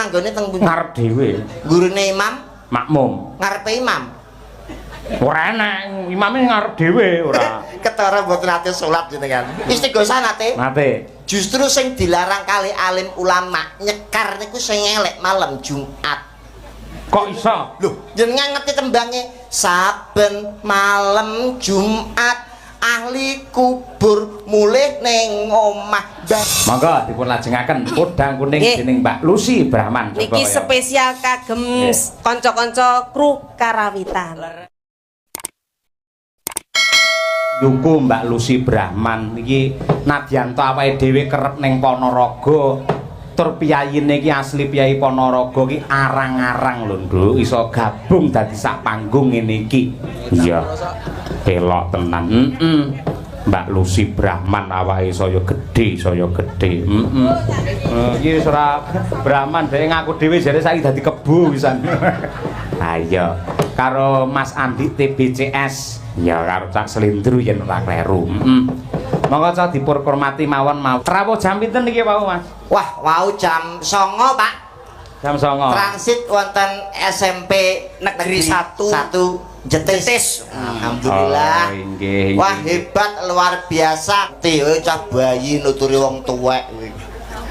manggone teng pundi? Ngarep dhewe. Gurune imam, Makmum. ngarepe imam. Ora enak, imame ngarep dhewe ora. Ketara mboten nate salat jenengan. Istighosah nate. Nate. Justru sing dilarang kali alim ulama nyekar niku sing elek malam Jumat. Kok iso? Loh, jenengan ngerti tembange saben malam Jumat ahli kubur mulih ning omah. Monggo dipun lajengaken podang kuning dening Mbak Lucy Brahman. Coba Niki ya. spesial kagem kanca-kanca kru Karawitan. Yuku Mbak Lucy Brahman iki nadyan to awake dhewe kerep ning Ponorogo, tur piyayine iki asli piyayi Ponorogo iki arang-arang lho, Nduk, iso gabung dadi sak panggung ngene iki. Iya. Elok tenan. Heeh. Mbak Lucy Brahman awake saya gedhe, saya gedhe. Heeh. Iki wis ora Brahman, dhek ngaku dhewe jare saiki dadi kebo pisan. Ayo karo Mas Andi TBCS. Ya karo Cak Slendru yen ora kleru. Heeh. Monggo cak dipurkurmati mawon mawon. Rawuh jam pinten niki wau, Mas? Wah, wau jam 09.00, Pak. Jam 09.00. Transit wonten SMP Negeri 1 1 Jetis. Jetis. Alhamdulillah. Oh, inggih, Wah, inggih. hebat luar biasa. Tio cah bayi nuturi wong tuwek kuwi.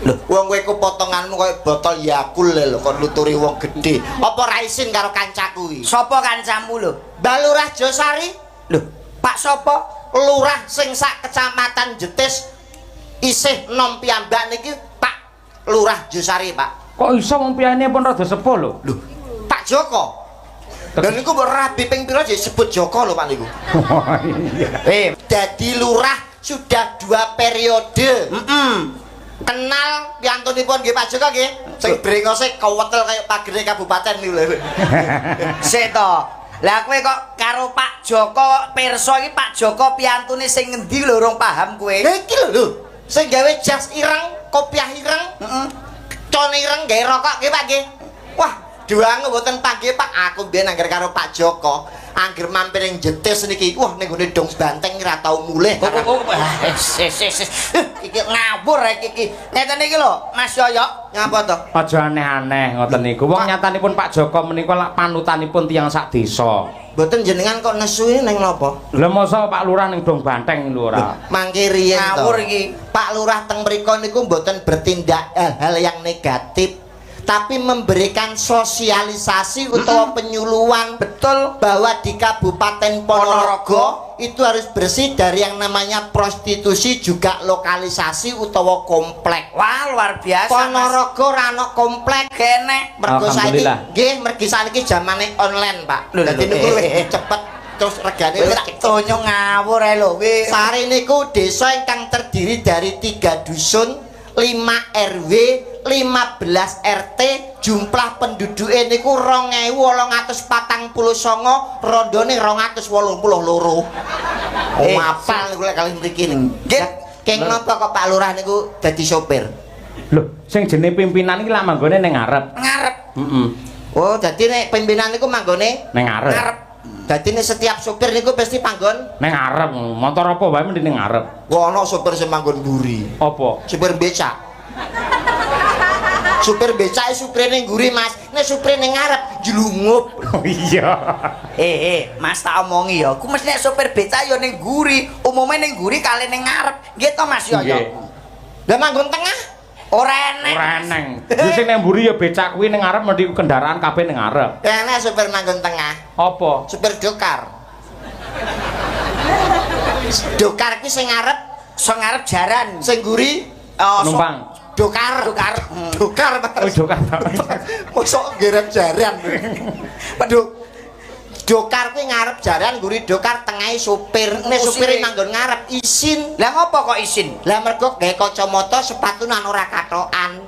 Lho, wong kowe ku potonganmu koyo botol Yakult lho kok nuturi wong gedhe. Apa ra isin karo kancaku iki? Sopo kancamu lho? Mbah Lurah Josari, Lho, Pak sopo? Lurah sing sak kecamatan Jetis isih nom piyambak niki Pak Lurah Josari, Pak. Kok iso wong piyayine pun rada sepuh lho? Lho, Pak Joko. Lha niku mbok rabi ping pira disebut Joko lho, Pak niku. Oh, iya. Dadi lurah sudah 2 periode. Kenal piyantunipun nggih Pak Joko nggih. Sing brengose kewetel kaya pagere kabupaten niku lho. Sik to. Lah kowe kok karo Pak Joko pirsa iki Pak Joko piyantune sing ngendi lho urung paham kowe. Lha iki lho lho, sing gawe jas ireng, kopiah ireng, Heeh. con ireng gawe rokok nggih Pak nggih. Wah, duange mboten panggih Pak. Aku mbiyen angger karo Pak Joko, angger mampir ning Jetis niki, wah ning gone Dong Banteng ora tau mulih. Oh, oh, ah, wis wis wis. Iki ngawur iki iki. Ngeten iki lho, Mas Yoyo. Ngapa to? Aja aneh-aneh ngoten niku. Wong nyatanipun Pak Joko menika lak panutanipun tiyang sak desa. Mboten jenengan kok nesu ning napa? Lha masa Pak Lurah ning Dong Banteng lho ora. Mangke riyen to. Ngawur iki. Pak Lurah teng mriku niku mboten bertindak hal-hal yang negatif, tapi memberikan sosialisasi utawa penyuluhan Betul. bahwa di Kabupaten Ponorogo itu harus bersih dari yang namanya prostitusi juga lokalisasi utawa komplek. Wah, luar biasa. Mas. Ponorogo ora ana komplek. Kene. Mergo saiki Alhamdulillah. nggih, mergi saniki zamane online, Pak. Lho, lho, Dadi lho, niku eh, luwih eh, eh. cepet terus regane Kowe luwih tak cepet. tonyo ngawur ae lho kowe. Sari niku desa ingkang terdiri dari 3 dusun, 5 RW, 15 RT, jumlah penduduke niku 2849, rondone 282. Oh, apal niku lek kalih mriki niku. Nggih. Keng napa kok Pak Lurah niku dadi sopir? Lho, sing jenenge pimpinan iki lak manggone ning ngarep. Ngarep. Heeh. Oh, dadi nek pimpinan niku manggone Ning ngarep. Ngarep. Dadi nek setiap sopir niku pasti panggon. Ning ngarep. Motor apa wae mending ning ngarep. Wah, ana sopir sing manggon mburi. Apa? Supir becak. Supir becak supire ning mburi, Mas. Nek supire ning ngarep jlungup. Oh iya. Mas tak omongi ya. Ku mesti nek sopir becak ya ning mburi, umume ning mburi kali ning ngarep. Nggih to Mas Yoyo? Nggih. Lah manggon tengah? Ora enek. Ora eneng. Ya sing ning mburi ya becak kuwi ning ngarep mesti kendaraan kabeh ning ngarep. Enek supir manggon tengah. Apa? Supir dokar. Dokar kuwi sing ngarep, Sing ngarep jaran. sing mburi Oh, Penumpang. dokar. Dokar. Dokar, Mas. Oh, dokar. Mosok gerep jaran. Dok Dokar kuwi ngarep jaran, mburi dokar, tengahe supir. Nek supire Usine. manggon ngarep isin. Lah ngopo kok isin? Lah mergo gawe kacamata sepatunan ora katokan.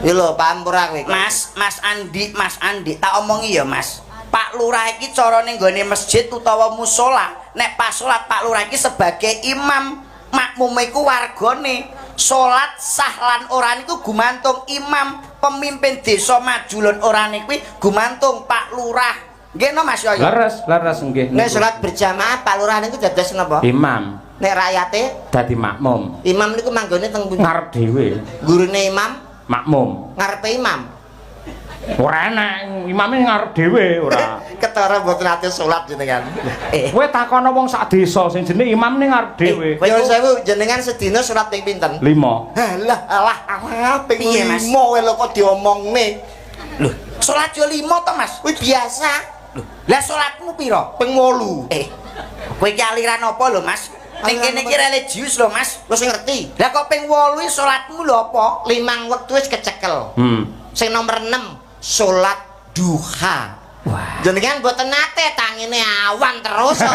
Iki lho paham ora kowe? Mas, Mas Andi, Mas Andi, tak omongi ya, Mas. Pak Lurah iki carane nggone masjid utawa musola, nek pas salat Pak Lurah iki sebagai imam, makmume iku wargane. Salat sah lan ora niku gumantung imam, pemimpin desa maju lan ora kuwi gumantung Pak Lurah. Nggih no Mas Yoyo? Leres, leres nggih. Nek salat berjamaah Pak Lurah niku dados napa? Imam Nek rakyate dadi makmum. imam niku manggone teng pundi? Ngarep dhewe. Gurune imam, Makmum. Ngarepe imam. Ora enak, imame ngarep dhewe ora. Ketara mboten ate salat jenengan. Kowe takono wong sak desa sing jenenge imam ning ngarep dhewe. Nyuwun sewu, jenengan sedina salat ping pinten? 5. Halah, alah, alah, ping Piye, Mas? 5 wae lho kok diomongne. Lho, salat yo 5 to, Mas? Kuwi biasa. Lho, lah salatmu pira? Ping 8. Kowe iki aliran apa lho, Mas? Ning kene iki religius lho, Mas. Wis ngerti. Lah kok ping 8 salatmu lho apa? Limang wektu wis kecekel. Sing nomor 6 salat duha. Wah. Jenengan mboten nate tangine awan terus kok.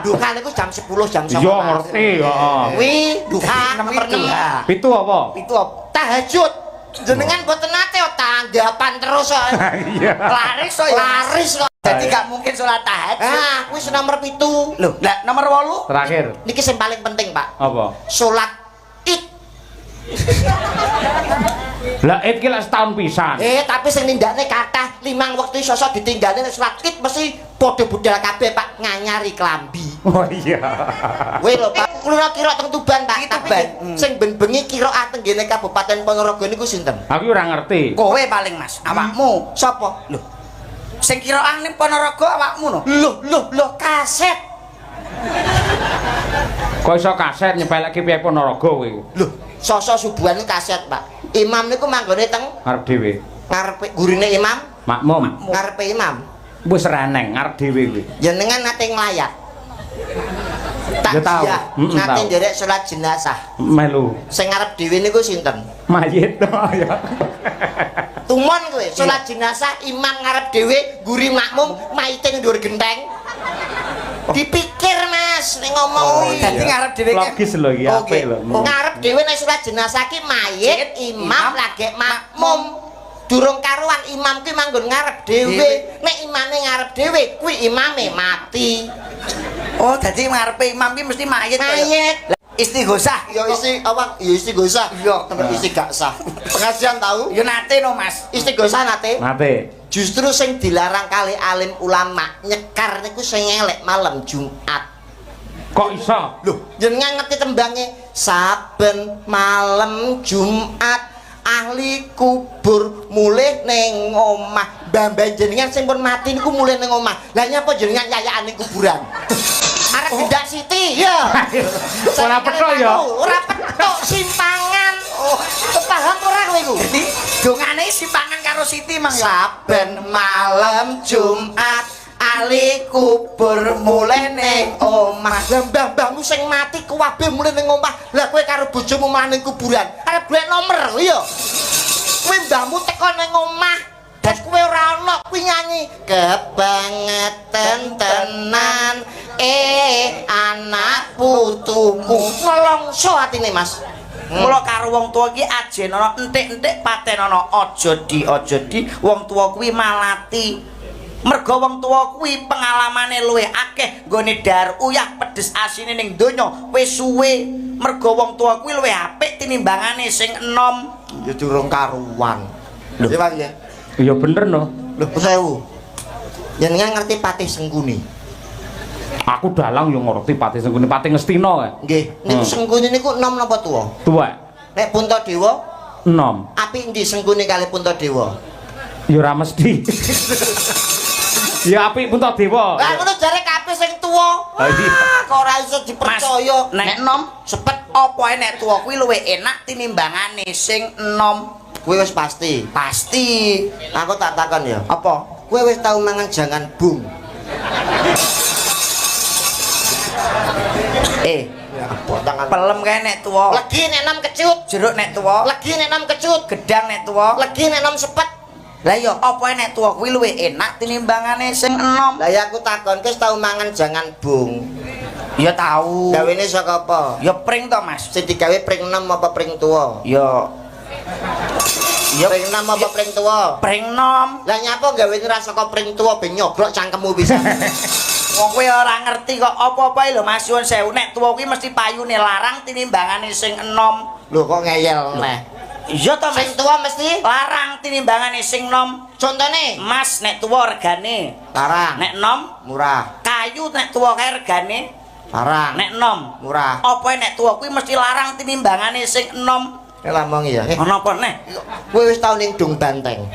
Duha niku jam 10 jam 11. Iya ngerti, heeh. Kuwi duha nomor 6. 7 apa? 7 apa? Tahajud. Jenengan mboten nate kok tanggapan terus kok. Iya. Laris kok ya. Laris kok. Dadi gak mungkin salat tahajud. Ah, kuwi nomor 7. Lho, lah nomor 8 Terakhir. Niki sing paling penting, Pak. Apa? Salat Id. Lah Id ki lek setahun pisan. Tapi sing nindakne kathah limang wektu sosok ditinggalne nek salat Id mesti padha budal kabeh, Pak, nganyari klambi. Oh iya. Kowe lho, Pak, kula kira teng Tuban, Pak. Iki Tapi Tuban. sing ben bengi kiroah teng ngene Kabupaten Ponorogo niku sinten? Aku ora ngerti. Kowe paling, Mas, awakmu. Sapa? Lho. Sing kiroah ning Ponorogo awakmu no. Loh, loh, loh, kaset. Kok iso kaset nyepeleke piye Ponorogo kowe? Loh, sosok subuhan niku kaset, Pak. Imam niku manggone teng Ngarep dhewe. ngarepe gurine imam, Makmum. ngarepe imam. Wis ra eneng ngarep dhewe kuwi. Jenengan nate nglayat. Ya tau. Takziah, nate nderek salat jenazah. Melu. Sing ngarep dhewe niku sinten? Mayit to ya. Tumon kowe, salat jenazah imam ngarep dhewe, guri makmum, mayite ning dhuwur genteng. Dipikir, Mas, nek ngomong kuwi. Dadi ngarep dhewe ki. Logis lho iki apik lho. Ngarep dhewe nek salat jenazah ki mayit, imam lagi makmum. Durung karuan imam ki manggon ngarep dhewe. Nek imame ngarep dhewe, kuwi imame mati. Oh, dadi ngarepe imam ki mesti mayit. Mayit. Istighosah. Ya isi apa? Ya istighosah. Iya. Tempat isi gak sah. Pengajian tahu? Ya nate no, Mas. Istighosah nate. Nate. Justru sing dilarang kali alim ulama nyekar niku sing elek malam Jumat. Kok iso? Loh, jenengan ngerti tembange saben malam Jumat ahli kubur mulih ning omah. Mbah-mbah jenengan sing pun mati niku mulih ning omah. Lah nyapa jenengan yayaan ning kuburan? Arep gendak siti ya. Ora petuk ya. Ora petuk simpangan. Oh, paham ora kowe iku? Dadi dongane simpangan karo Siti mang ya. Saben malam Jumat ahli kubur mulih ning omah. Lah mbah-mbahmu sing mati kuwabe mulih ning omah. Lah kowe karo bojomu malah ning kuburan. Arep golek nomor ya. Kowe mbahmu teko ning omah, terus kowe ora ono kuwi nyanyi kebangetan tenan anak putuku. Nelongso atine, Mas. Mula karo wong tuwa iki ajenono entik-entik patenono aja di wong tuwa kuwi malati. Mergo wong tuwa kuwi pengalamane luwih akeh nggone dhahar uyah pedes asine ning donya wis suwe. Mergo wong tuwa kuwi luwih apik tinimbangane sing enom. Ya durung karuan. Lho, Pak ya. Ya bener no. Lho, sewu. Jenengan ngerti Patih Sengkuni? Aku dalang yo ngerti Patih Sengkuni, Patih Ngastina kae. Nggih, niku Sengkuni niku enom napa tuwa? Tuwek. Nek Puntadewa enom. Apik endi Sengkuni kali Puntadewa? Ya ora mesti. Ya apik Puntadewa. Lah ngono jare kabeh sing tuwa. Ah, iya. Wah, kok ora iso dipercaya. Nek enom sepet apa ae nek tuwa kuwi luwih enak tinimbangane sing enom. Kuwi wis pasti. Pasti. Aku tak takon ya. Apa? Kowe wis tau mangan jangan bung? Tangan. Pelem kae nek tuwa. Legi nek enom kecut, jeruk nek tuwa, legi nek enom kecut, gedang nek tuwa, legi nek enom sepet. Lah iya, apa nek tuwa kuwi luwih enak tinimbangane sing enom. Lah ya aku takon, kowe tau mangan jangan bung? Ya tau. Gawene saka apa? Ya pring to, Mas. Sing digawe pring enom apa pring tuwa? Ya. Ya pring enom apa pring tuwa? Pring enom. Lah nyapa gawene ra saka pring tuwa ben nyobrok cangkemmu pisan. Wong kowe ora ngerti kok apa-apa lho Mas, nyuwun sewu nek tuwa kuwi mesti payune larang tinimbangane sing enom. Lho kok ngeyel neh. Iya to Mas. Sing tuwa mesti larang tinimbangane sing enom. Contone Mas nek tuwa regane larang, nek enom murah. Kayu nek tuwa kae regane larang, nek enom murah. Apa nek tuwa kuwi mesti larang tinimbangane sing enom. Nek ya. Ana apa neh? Kowe wis tau ning Dung Banteng.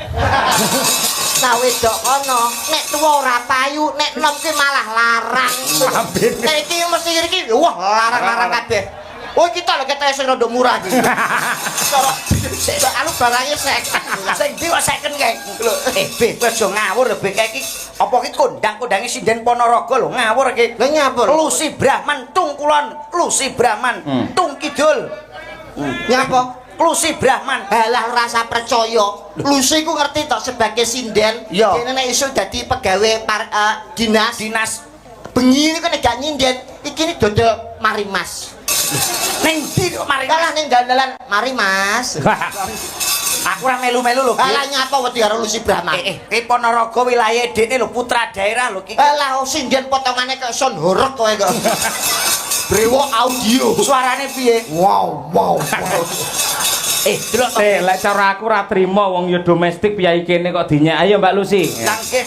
Nah wedok kono, nek tuwa ora payu, nek nom ki malah larang. Nek iki mesti iki wah larang-larang kabeh. Oh kita lho ketok sing rada murah iki. Cara anu barangnya second. Sing ndi kok second kae? Lho, eh B kowe aja ngawur lho B kae iki apa iki kondang-kondange sinden Ponorogo lho ngawur iki. Lha nyapa? Lusi Brahman tung kulon, Lusi Brahman tung kidul. Nyapa? Lusi Brahman. Halah rasa percaya. Lusi ku ngerti tok sebagai sinden. Dene nek iso dadi pegawai dinas. Dinas bengi niku nek gak nyinden, iki ni dodol mari Mas. Ning ndi kok mari? Kalah ning dalan mari Mas. Aku ora melu-melu lho. Halah nyapa wedi karo Lusi Brahman. Ki Ponorogo wilayahe dekne lho putra daerah lho ki. Halah sinden potongane kok son horeg kowe kok. Brewok audio. Suarane piye? Wow wow wow. Delok to. Lek cara aku ora trimo wong ya domestik piyayi kene kok dinyek. Ayo Mbak Lusi. Lah nggih.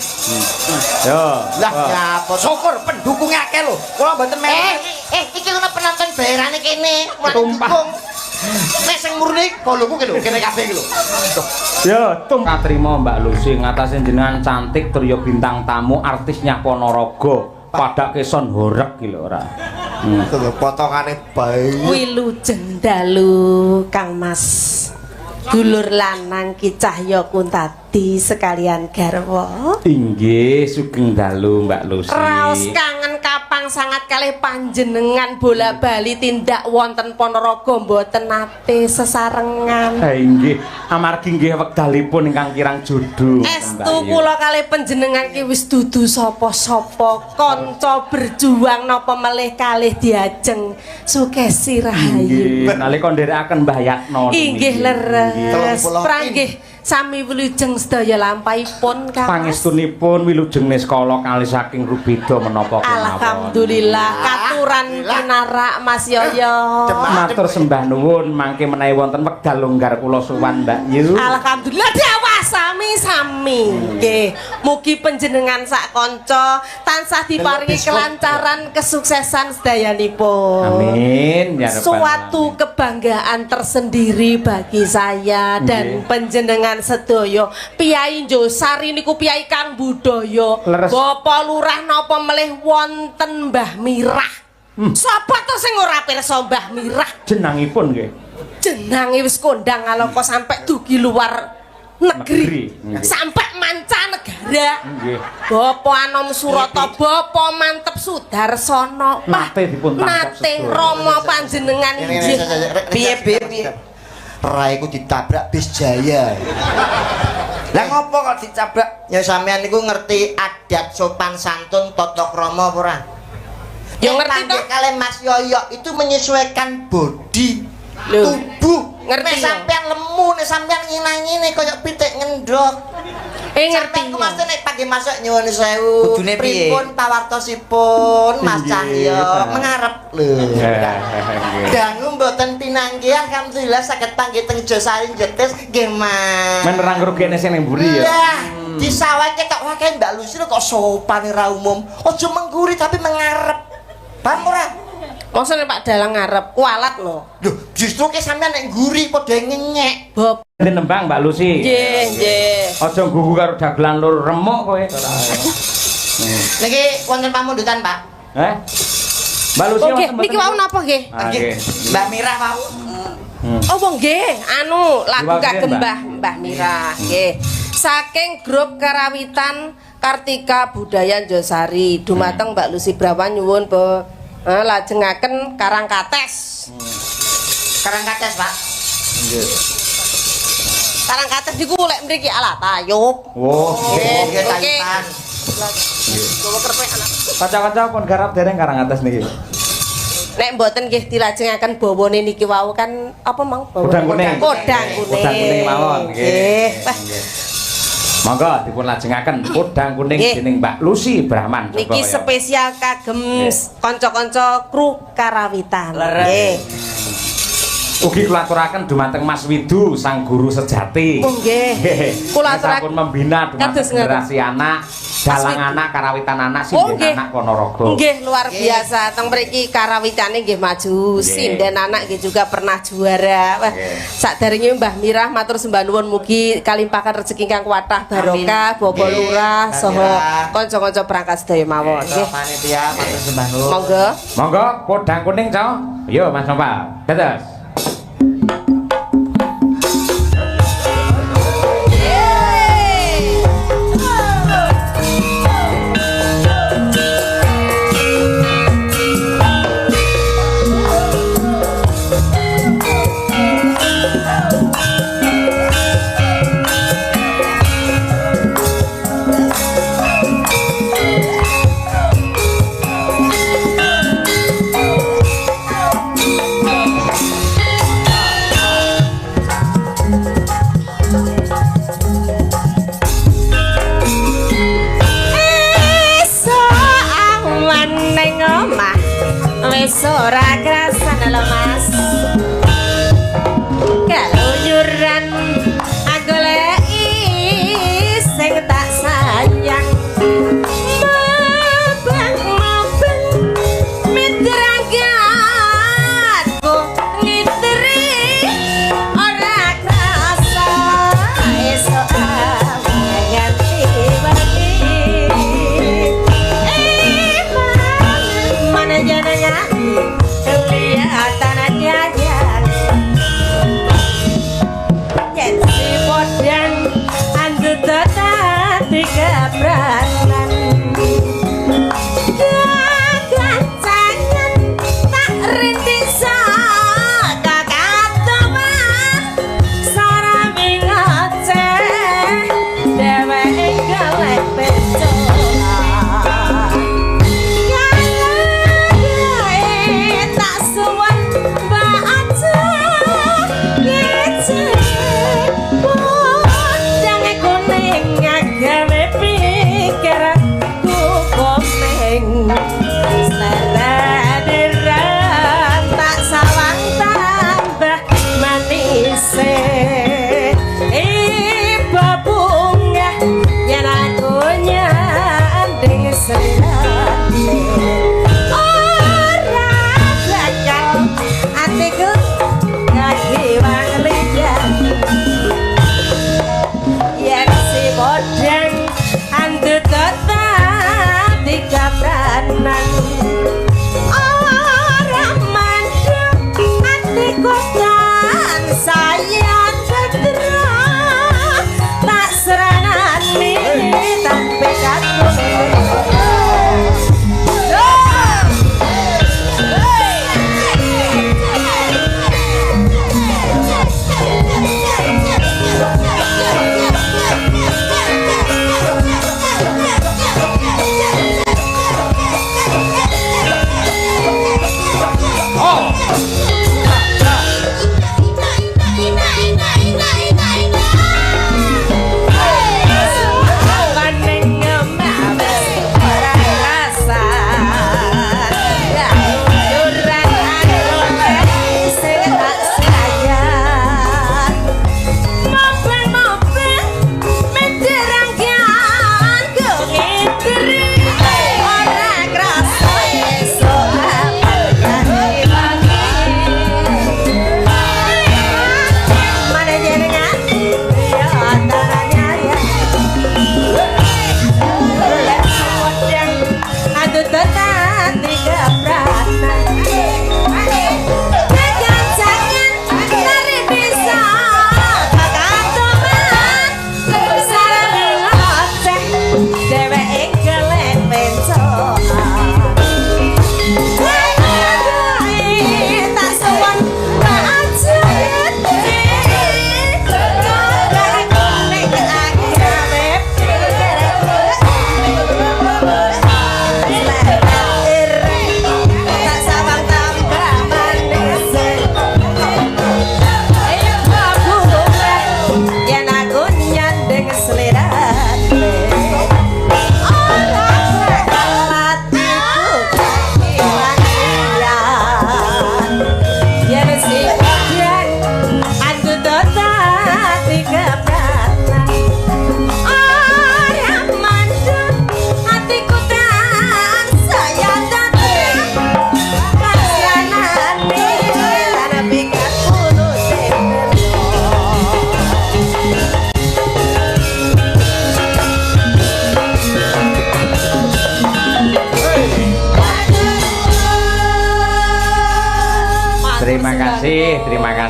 Yo. Lah nyapa syukur pendukungnya akeh lho. Kula mboten melu. Iki ono penonton bayarane kene. Tumpah. Nek sing murni boloku ki lho, kene kabeh ki lho. Yo, ora trimo Mbak Lusi ngatasé jenengan cantik tur yo bintang tamu artisnya Ponorogo. Padake son horeg ki lho ora. Lho potongane bae. Wilujeng dalu Kang Mas. Dulur lanang Ki Cahya Kuntadi sekalian garwa. Inggih, sugeng dalu Mbak Lusi. Raos kangen kapang sangat kalih panjenengan bola-bali tindak wonten Ponorogo mboten nate sesarengan. Inggih, amargi nggih wekdalipun ingkang kirang jodho. Estu kula kalih panjenengan ki wis dudu sapa-sapa, kanca berjuang napa melih kalih diajeng Sukesi Rahayu. Inggih, nalika nderekaken Mbah Yatno. Inggih leres. Pranggih sami wilujeng sedaya lampahipun Kang. Pangestunipun wilujeng niskala kalih saking rubeda menapa kemawon. Alhamdulillah katuran pinarak Mas Yoyo. Matur sembah nuwun mangke menawi wonten wekdal longgar kula sowan Mbak Yu. Alhamdulillah dawah sami-sami. Nggih, mugi panjenengan sak kanca tansah diparingi kelancaran kesuksesan sedayanipun. Amin ya rabbal Suatu kebanggaan tersendiri bagi saya dan panjenengan sedaya. Piyai Njosari niku piyai kang budaya. Bapak Lurah napa melih wonten Mbah Mirah. Sapa to sing ora pirsa Mbah Mirah? Jenangipun nggih. Jenange wis kondang alaka sampai dugi luar negeri. Sampai mancanegara. Nggih. Bapak Anom Surata, Bapak Mantep Sudarsono, nate dipun tangkap. Nate Rama panjenengan nggih. Piye piye? Raiku ditabrak bis Jaya. Lah ngopo kok ditabrak? Ya sampean niku ngerti adat sopan santun tata krama apa ora? Ya ngerti to. Kalih Mas Yoyo itu menyesuaikan body tubuh. Ngerti. Nek sampean lemu, nek sampean ngina-ngine kaya pitik ngendhok. Ngerti. Sampeyan ku mesti nek pagi masuk nyuwun sewu. Kudune piye? Pripun pawartosipun Mas Cahyo mengarep lho. Dangu mboten pinanggih alhamdulillah saged panggih teng Josari Jetis nggih Mas. Men nerang rugene sing ning mburi ya. Lah, di sawah ketok wah kae Mbak Lusi kok sopan ora umum. Aja mengguri tapi mengarep. Paham ora? Masa nek Pak Dalang ngarep kualat lho. Lho, justru ke sampean nek ngguri padha ngenyek. Bop. Nembang Mbak Lusi. Nggih, nggih. Aja nggugu karo dagelan lur remuk kowe. Niki wonten pamundutan, Pak. Heh. Mbak Lusi nggih, niki wau napa nggih? Nggih. Mbak Mirah wau. Oh, wong nggih, anu lagu kagem Mbah Mirah nggih. Saking grup Karawitan Kartika Budaya Njosari dumateng Mbak Lusi Brawan nyuwun lajengaken Karangkates. Karangkates, Pak. Nggih. Karangkates niku lek mriki ala tayub. Oh, nggih, tayuban. Kaca-kaca pun garap dereng Karangkates niki. Nek mboten nggih dilajengaken bawane niki wau kan apa mang bawane? Kodang kuning. Kodang kuning. Kodang kuning mawon nggih. Monggo dipun lajengaken kodang kuning dening Mbak Lusi Brahman. Niki spesial kagem kanca-kanca kru Karawitan. Nggih. Ugi kula aturaken dumateng Mas Widu sang guru sejati. Nggih. Kula aturaken sampun membina dumateng generasi anak Dalang anak, karawitan anak, sinden anak Ponorogo. Nggih, luar biasa. Teng mriki karawitane nggih maju, sinden anak nggih juga pernah juara. Wah, sakderenge Mbah Mirah matur sembah nuwun mugi kalimpahan rezeki ingkang kathah barokah, Bapak Lurah saha kanca-kanca perangkat sedaya mawon. Nggih. Panitia matur sembah nuwun. Monggo. Monggo podang kuning, Cok. Yo Mas Nopal. Dados. Ora krasan lho Mas. Keluyuran goleki sing tak sayang. Mabang-mabang mitrangganku ngitri ora krasa esuk nganti wengi. Mana jenengan kelihatan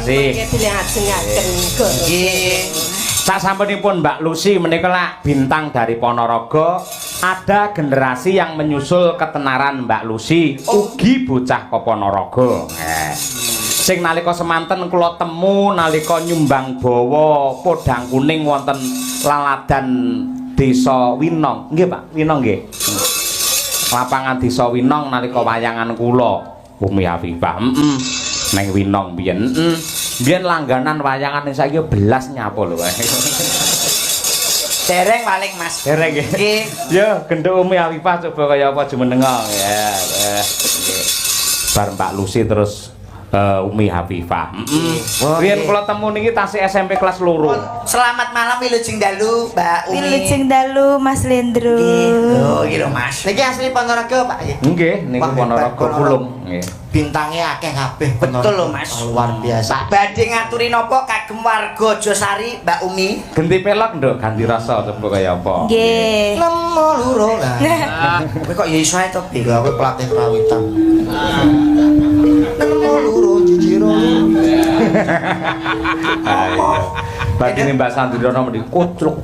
kasih. Dilajengaken. Nggih. Sak sampunipun Mbak Lucy menika lak bintang dari Ponorogo, ada generasi yang menyusul ketenaran Mbak Lucy, ugi bocah ko Ponorogo. Sing nalika semanten kula temu nalika nyumbang bawa podang kuning wonten laladan Desa Winong. Nggih, Pak, Winong nggih. Lapangan Desa Winong nalika wayangan kula Umi Afifah. Heeh. Neng Winong biyen. Heeh. Biyen langganan wayangan ning saiki belas nyapa lho. Dereng paling Mas. Dereng nggih. Nggih. Yo genduk Umi Afifah coba kaya apa jumenenga. Ya, nggih. Bar Mbak Lucy terus Umi Hafifah. Heeh. Riyen kula temu niki tasih SMP kelas 2. Selamat malam wilujeng dalu Mbak Umi. Wilujeng dalu Mas Lendro. Nggih. Lho iki lho Mas. Niki asli Ponorogo Pak nggih. Nggih, niku Ponorogo Pulung. Nggih. Bintangnya akeh kabeh. Betul lho Mas. Luar biasa. Badhe ngaturi napa kagem warga Josari Mbak Umi? Genti pelok nduk, ganti rasa coba kaya apa. Nggih. Nemo loro lah. Kowe kok ya iso ae to, Bi? Lha kowe pelatih kerawitan. Nemo loro jujiro. Badine Mbak Sandriono mendhi kucluk.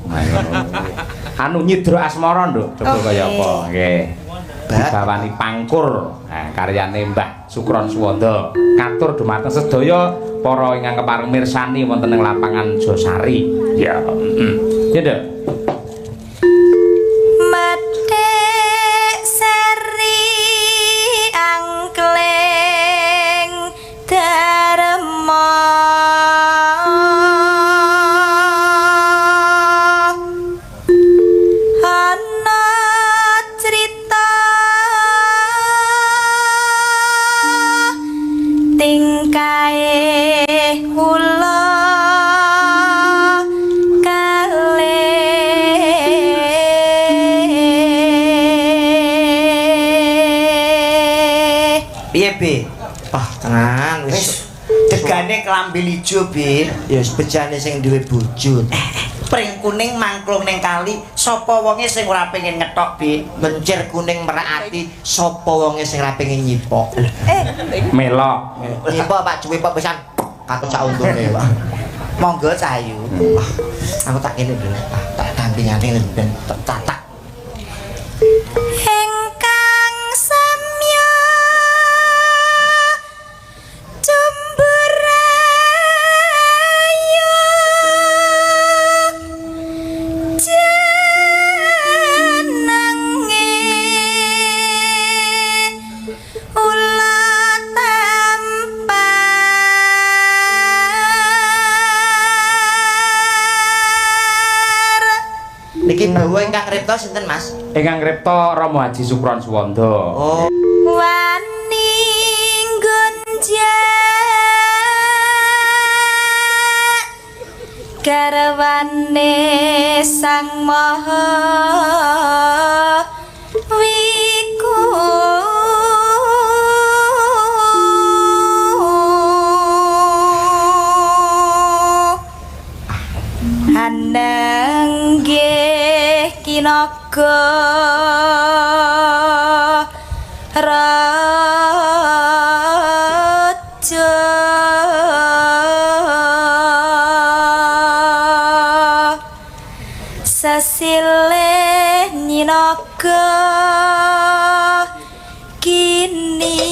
Anu nyidra asmara nduk, coba kaya apa. Nggih. Dibawani pangkur. Nah, karyane Mbah Sukron Suwanda. Katur dumateng sedaya para ingkang kepareng mirsani wonten ing lapangan Josari. Ya, heeh. Ya, Nduk. Methik seri angkleng dharma ana crita tingkae kula kalih. Piye, Bi? Wah, tenan wis. Degane klambi ijo, Bi. Ya wis bejane sing duwe bojo. Pring kuning mangklung ning kali, sapa wonge sing ora pengen ngetok, Bi? Mencir kuning merak ati, sapa wonge sing ora pengen nyipok? Melok. Nyipok Pak cuwipok pisan. Katut sak untune, Pak. Monggo Cahayu. Wah, aku tak kene lho. Tak dampingane ben tatak. Ingkang samya cumburayu jenenge ula tampar. Niki bawa ingkang ripta sinten, Mas? Ingkang ripta Rama Haji Sukron Suwanda. Oh. Wani nggonjak garwane Sang Maha Wiku. Anenggih kinaga raja sesilih nyinaga kini.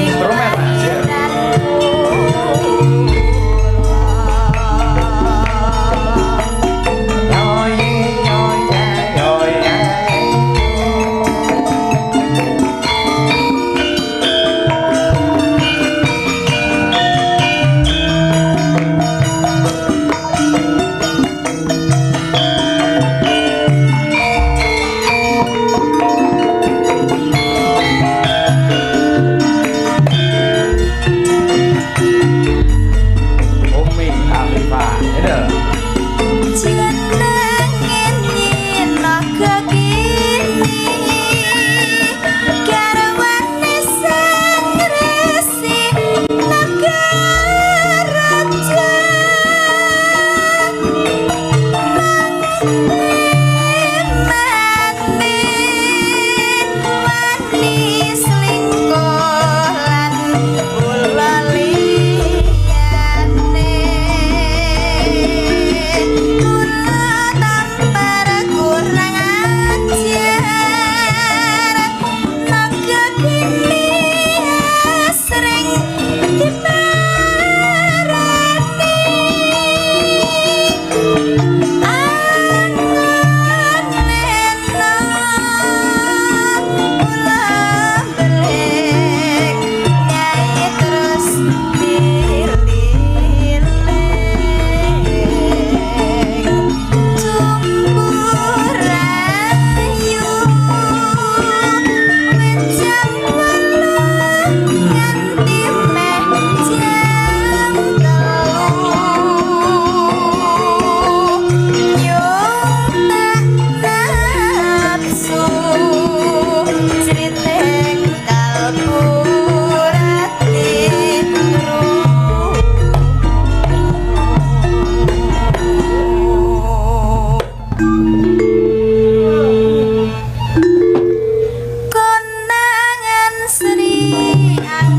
Instrumen, Mas.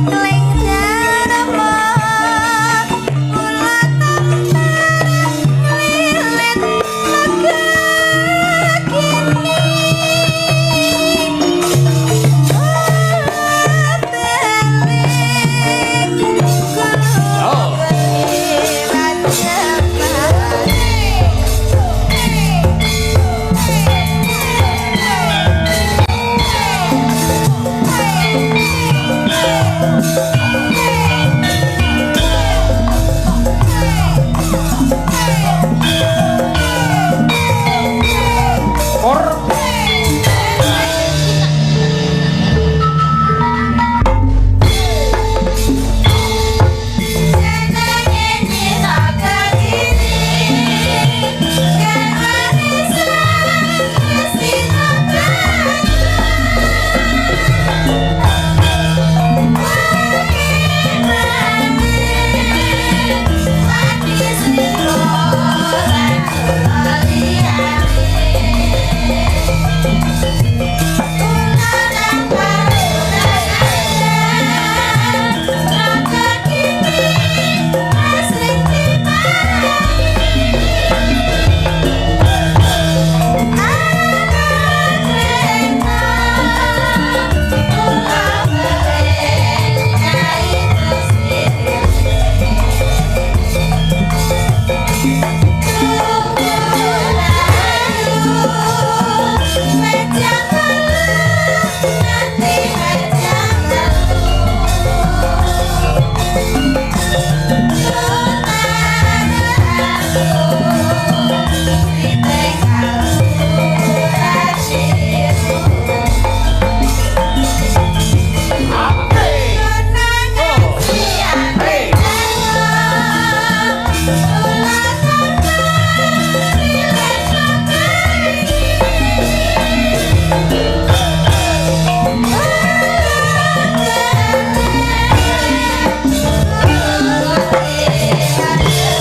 Ling dharma kula tampar lilit naga kini. Or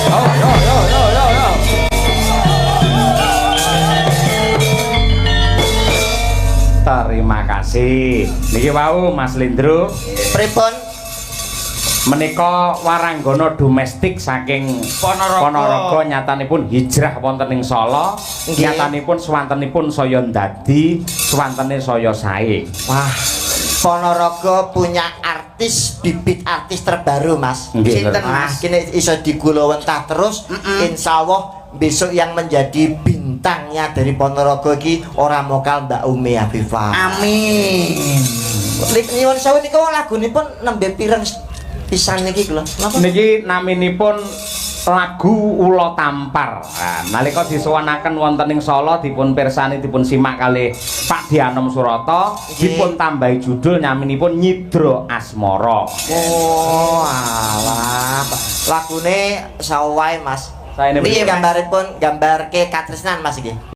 Yo yo yo yo yo. Terima kasih. Niki wau Mas Lindro Pripun? menika waranggana domestik saking Ponorogo. Ponorogo nyatanipun hijrah wonten ing Solo, Nggih. nyatanipun swantenipun saya ndadi, swantene saya sae. Wah, Ponorogo punya artis, bibit artis terbaru, Mas. Nggih, Sinten, leres. Mas, kini iso digulawentah terus, insya Allah besok yang menjadi bintangnya dari Ponorogo iki ora mokal Mbak Umi Afifah. Amin. Lik nyuwun sewu niku lagunipun nembe pireng pisan niki lho. Napa? Niki naminipun lagu Ula Tampar. Nah, nalika disuwanaken wonten ing Solo dipun pirsani dipun simak kalih Pak Dianom Surata, Nggih. dipun tambahi judul naminipun Nyidra Asmara. Oh, alah. Lagune sawae, Mas. Saene Niki pripun? gambaripun gambarke katresnan Mas iki.